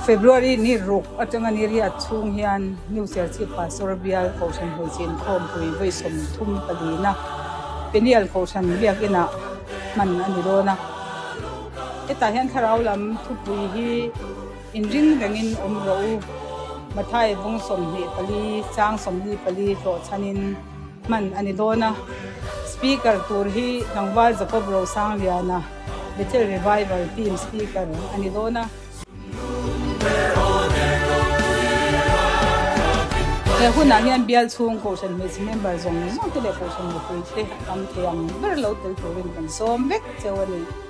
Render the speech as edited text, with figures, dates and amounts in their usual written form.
February ni ruk atanga ni riat chhung hian New Serchhip Pastor Bial Kohhran Hmeichhe Inkhawmpui vawi 34 na Peniel Kohhran Biakinah hman a ni dawn a. Hetah hian thlarau lam thupui hi inring rengin awm rawh u. Mathai bung 24 chang 44 hlawhchhanin hman a ni dawn a. Speaker tur hi Tlangval Jacob Rosangliana, Bethel Revival Team Speaker a ni dawn a. He hunah hian bial chhung Kohhran hmeichhe member zawng zawng te leh Kohhran mipui te tam thei ang ber lo tel turin kan sawm vek cheu a ni.